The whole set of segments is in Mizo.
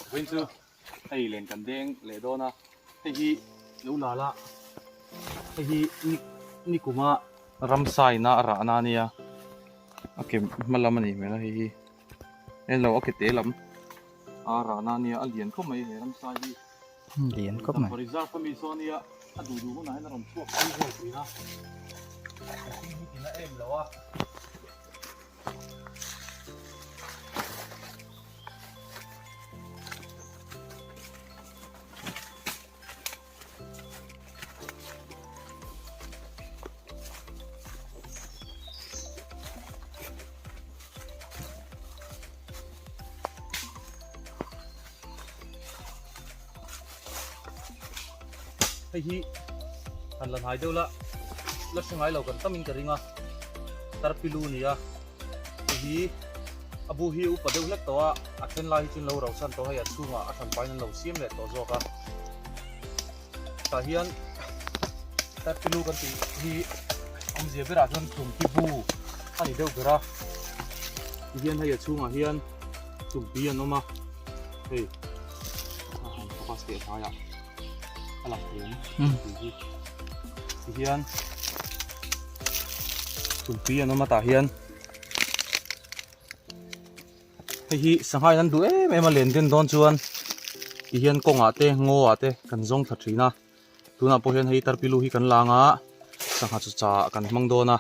Vawiin chu hei len kan deng leh dawn a, hei hi lo la la, hei hi ni ni kuma ramsa ina a rahna a nia, a ke hma lam a nih hmel a hei hi, en lo a ke te lam a rahna a nia a lian khawp mai he ramsa hi. Lian khawp mai. Reserve a mi saw a nia, a duh duh hunah hian a rawn chhuak phei vel thin a, mihring hi tina em lo a. Hei hi han la hnai deuh la la hre ngai lo kan tamin ka ring a tarpilu a ni a hei hi a bu hi upa deuh hlek tawh a a then lai hi chu an lo ro chhan tawh a hei a chhungah a hran pahin an lo siam leh tawh zawk a tah hian tarpilu kan tih hi awmzia berah chuan tumpi bu a ni deuh ber a tihian hei a chhungah hian tumpi an awm a hei a han focus teh hnaiah a lang thei ang tih hi tihian tumpi an awm a tah hian Hei hi sangha in an duh em em a len den dawn chuan ti hian kawngah te ngaw ah te kan zawng thla thin a tunah pawh hian hei tarpilu hi kan lang a sangha chu cha kan hmang dawn a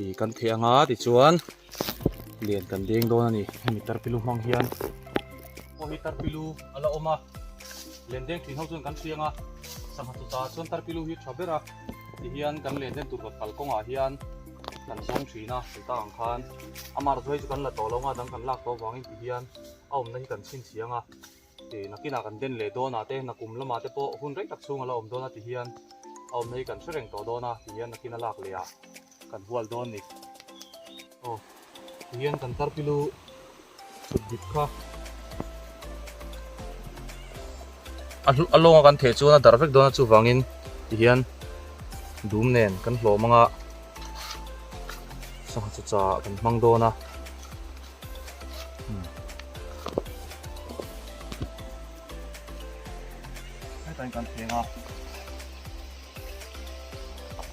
ih kan theh anga tichuan lian kan deng dawn a ni hemi tarpilu hmang hian pawh hi tarpilu a la awm a len deng thin ho chuan kan hriang a sangha chu cha chuan tarpilu hi tha ber a ti hian kan len den tur kal kawngah hian kan zawng thin a hei tak ang khan amah erawh chu hei chu kan la tawh lo anga dang kan lak tawh avangin ti hian a awmna hi kan chhinchhiang a ih nakinah kan den leh dawnah te nakum lamah te pawh hun rei tak chhung a la awm dawn a ti hian a awmna hi kan hre reng tawh dawn a ti hian nakin a lak leh ah kan hual dawn ni aw ti hian kan tarpilu chhut dik kha a lawnga kan theh chuan a darh vek dawn a chuvangin tihian dum nen kan hlawm anga sangha chu cha kan hmang dawn a hetain kan thleng a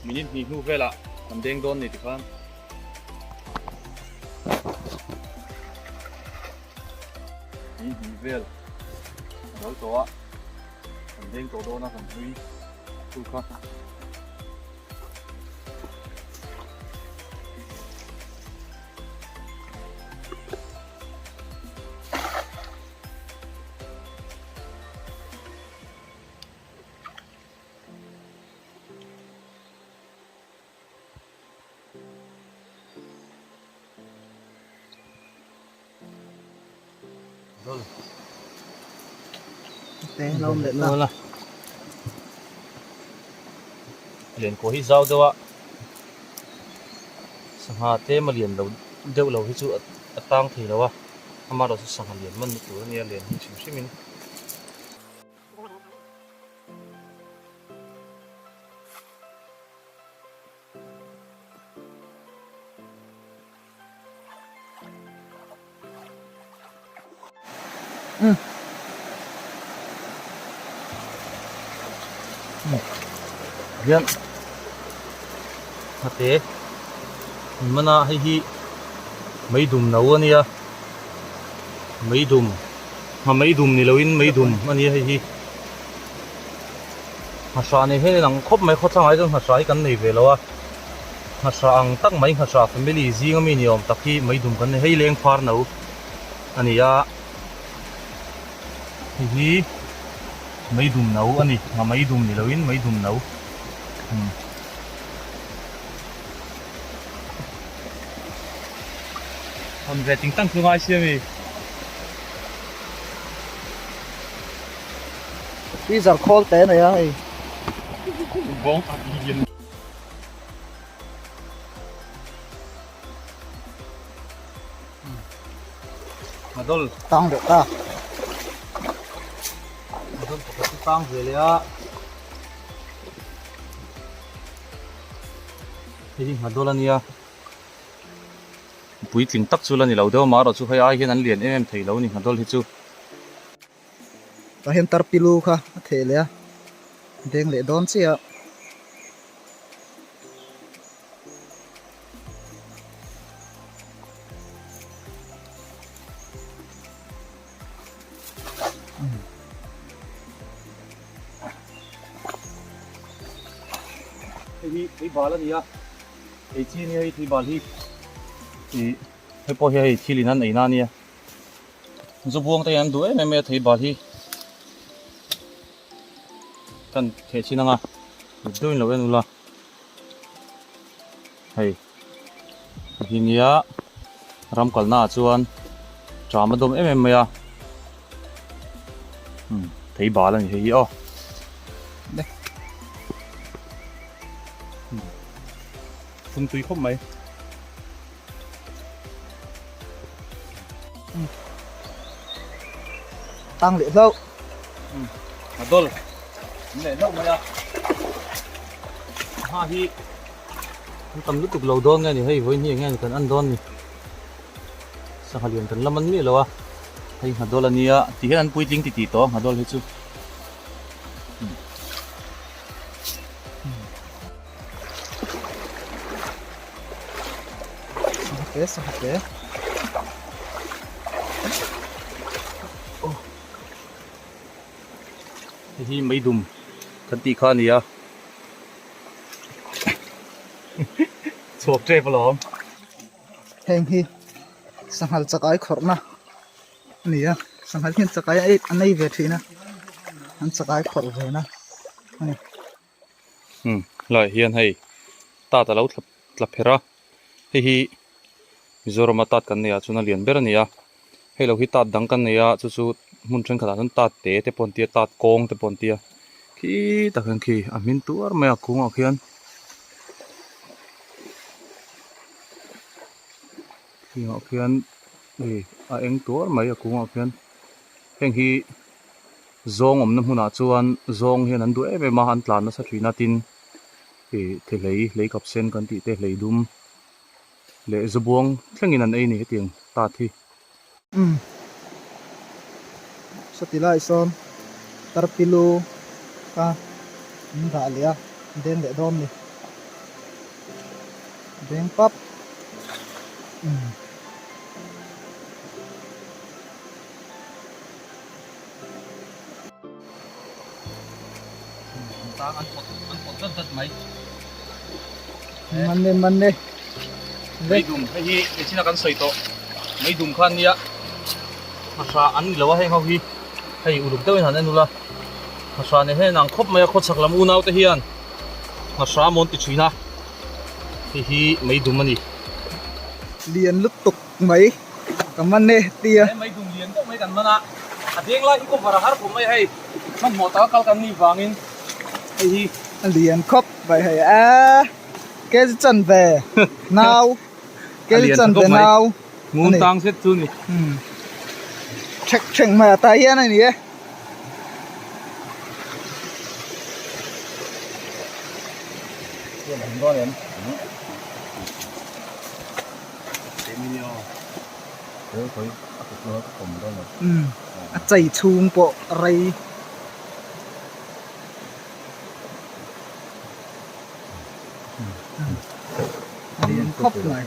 minute hnih hnu velah kan deng dawn ni tikhan Ni hnih vel a lo tawh a, kan deng tawh dawn a kan hlui chu kha. Liankaw hi zau deuh a sangha tlem a lian lo deuh lo hi chu a tang thei lo a amaherawhchu chu sangha lian man na tur a nia lian hi hrim hrim in. Hian hate mana hei hi meidum no a nia meidum ha meidum ni loin meidum a nia hei hi Nghahra nei hian in ang khawp mai khawthlang ah hian nghahra hi kan nei ve lo a nghahra ang tak mai nghahra family zing ami ni awm tak hi meidum kan nei hei leng phar no a ni a hei hi meidum no a ni ngha meidum ni loin meidum no umm. Hawn ve ting tang chu ngai sia mi. Freezer khawl te nei a hei. Bawng tak lian. Madol. Tang deuh ta. Madol pakhat chu tang ve leh a. Hei hi Madol a nia. Puitling tak chu la ni lo deuh a, amaherawhchu hei ai hian an lian em em thei lo a ni Madol hi chu. Tah hian tarpilu kha a theh leh a, deng leh dawn chiah a. Hei hi thei bal a ni a, ei chi a nia hei thei bal hi ih hei pawh hi hei thil in an ei na a nia Zubuang te hian an duh em em mai a thei bal hi kan theh chin ang a mit deuhin lo en ula hei hi nia ram kalna ah chuan tram a dawm em em mai a umm thei bal a ni hei hi aw phun tui khawp mai. Tang leh hlauh. A dawl leh hlauh mai a. Ha hi an tam lutuk lo dawn nge ni hei vawiin hi eng nge kan en dawn ni. Sangha lian kan la man miah lo a. Hei nghadawl a nia ti hian an puitling ti tih tawh a nghadawl hi chu. Sangha sangha te. Oh. Hei hi meidum kan tih kha a ni a. Chhuak tep alawm. Heng hi sanghal chakai khawrhna a ni a, sanghal hian chakai a nei ve thin a, an chakai khawrh ve na a ni. Umm helaiah hian hei tat a lo tla tla pherh a hei hi Mizoram a tat kan neih ah chuan a lian ber a ni a hei lo hi tat dang kan nei a chu chu hmun thenkhat ah chuan tat te te pawh an ti a tat kawng te pawh an ti a khi tak hian khi a hmin tuar mai a kungah khian khingah khian hei a eng tuar mai a kungah khian heng hi. Zawng awmna hmunah chuan zawng hian an duh em em a, an tlan nasa thin a tin ih thehlei hlei kap sen kan tih te hlei dum leh zabuang thlengin an ei a ni hetiang tat hi. Umm sawti lai sawn tarpilu kha an dah leh a deng leh dawn a ni deng pap umm. Man e man e. Meidum hei hi nichin a kan sawi tawh meidum kha ania hmasa an ni lo a heng ho hi hei uluk deuhin han en ula hmasa nen hian ang khawp mai a khawchhak lam unau te hian hmasa mawn ti thin a hei hi meidum a ni. Lian lutuk mai. Ka man e tia. He mai dum lian deuh mai kan man a, a deng lai hi cover a har khawp mai hei, hmanhmawh taka kal kan nih vangin hei hi. A lian khawp mai hei a, kel chan ve nau, kel chan ve nau. Ngun tang zet chu ni. Thek thek mai a tah hian a ni e. A chei chhung pawh rei. A lian khawp mai.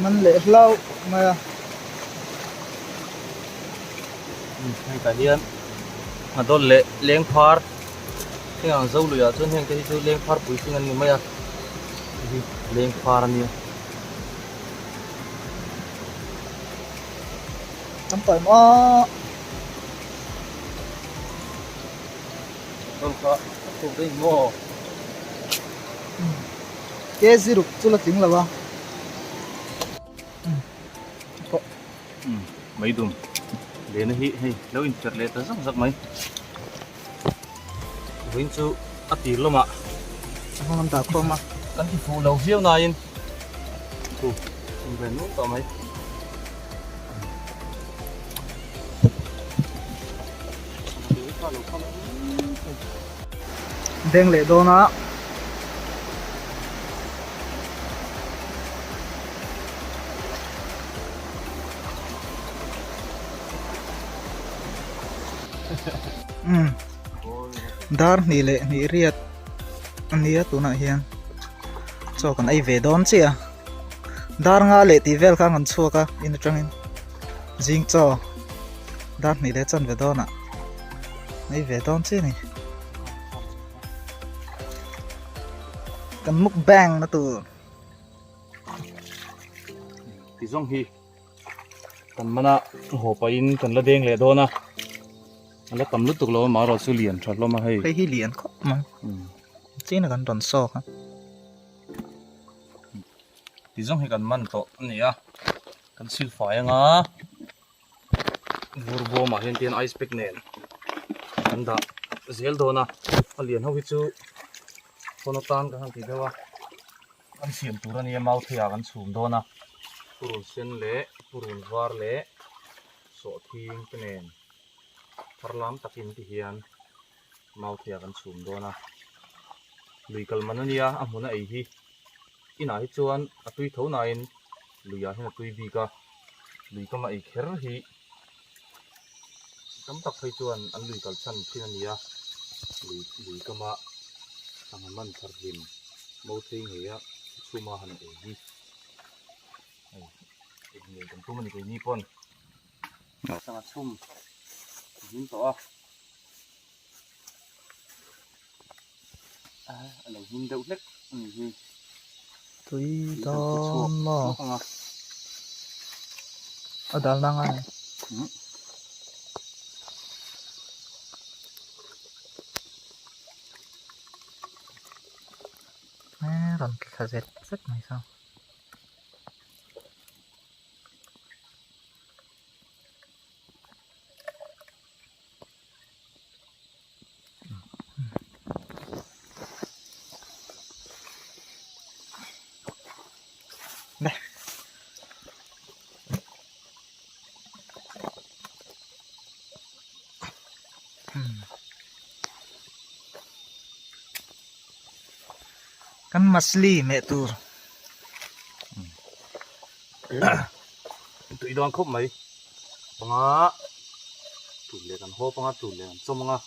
Man leh hlauh mai a. Hetah hian nghadawl leh lengphar heng ang zo luiah chuan heng te hi chu lengphar puitling an ni mai a hei hi lengphar a nia. Kan tawi maw. Nghadawl kha a chhuak daih maw. Ke ziruk chu la tling lo a. Meidum lehna hi hei lo inpherh leh ta zak zak mai. Vawiin chu a tir lamah an dah khawm a. Kan ti fuh lo viau nain thu in ve nuam tawh mai. Deng leh dawn a. Umm dar hnih leh hnih riat a nia tunah hian chaw kan ei ve dawn chiah a dar nga leh tih vel khan kan chhuak a in atangin zing chaw dar hnih leh chanve dawnah ei ve dawn chiah a ni kan mukbang na tur. Ti zawng hi kan mana haw pahin kan la deng leh dawn a a la tam lutuk lo a marawh chu lian tha hlawm a hei hei hi lian khawp mai china kan rawn sawk a ti zawng hi kan man tawh a ni a kan sil fai anga vur bawmah hian tian ice pack nen kan dah zel dawn a a lian ho hi chu phone atan kan han ti deuh a. An siam tur a nia mauthei-ah kan chhum dawn a, purun sen leh purun var leh sawhthing te nen thar lam takin ti hian mauthei-ah kan chhum dawn a. Lui kal man a nia a hmun a ei hi inah hi chuan a tui tho nain luiah hian a tui bik a, lui kama ei kher hi tam tak phei chuan an lui kal chhan thin a nia, lui lui kama sangha man thar hlim. Mauthei ngei a chhuma han ei hi hei ei ngei kan tum a ni keini pawn sangha chhum a hlim tawh a a lo hlim deuh hlek a ni hi tui dawn maw a dal na ngai. Rawn tla thla zet zet mai saw. Kan machli meh tur. Tui dawn khawp mai. Panga tun leh kan haw panga tun leh kan chawm anga.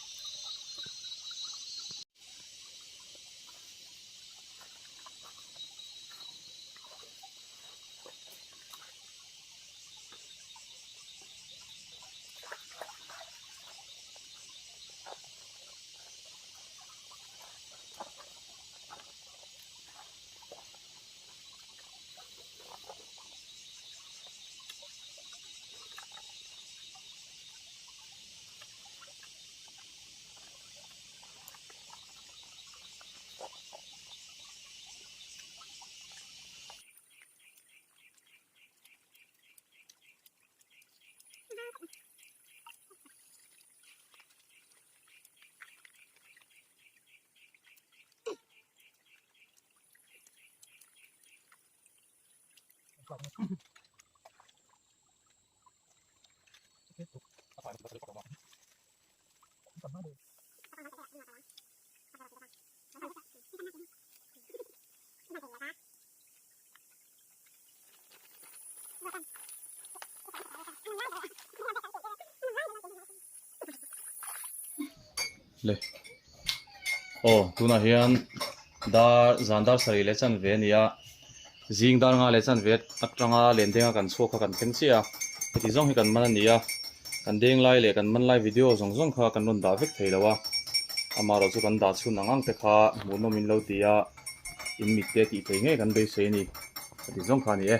Le aw tunah hian dar zan dar sarih leh chanve a ni a zing dar nga leh chanve atanga len denga kan chhuak kha kan thleng chiah a heti zawng hi kan man a ni a kan deng lai leh kan man lai video zawng zawng kha kan rawn dah vek thei lo a amaherawhchu chu kan dah chhun ang ang te kha hmuhnawm in lo ti a in mit te tih thei ngei kan beisei a ni heti zawng kha a ni e.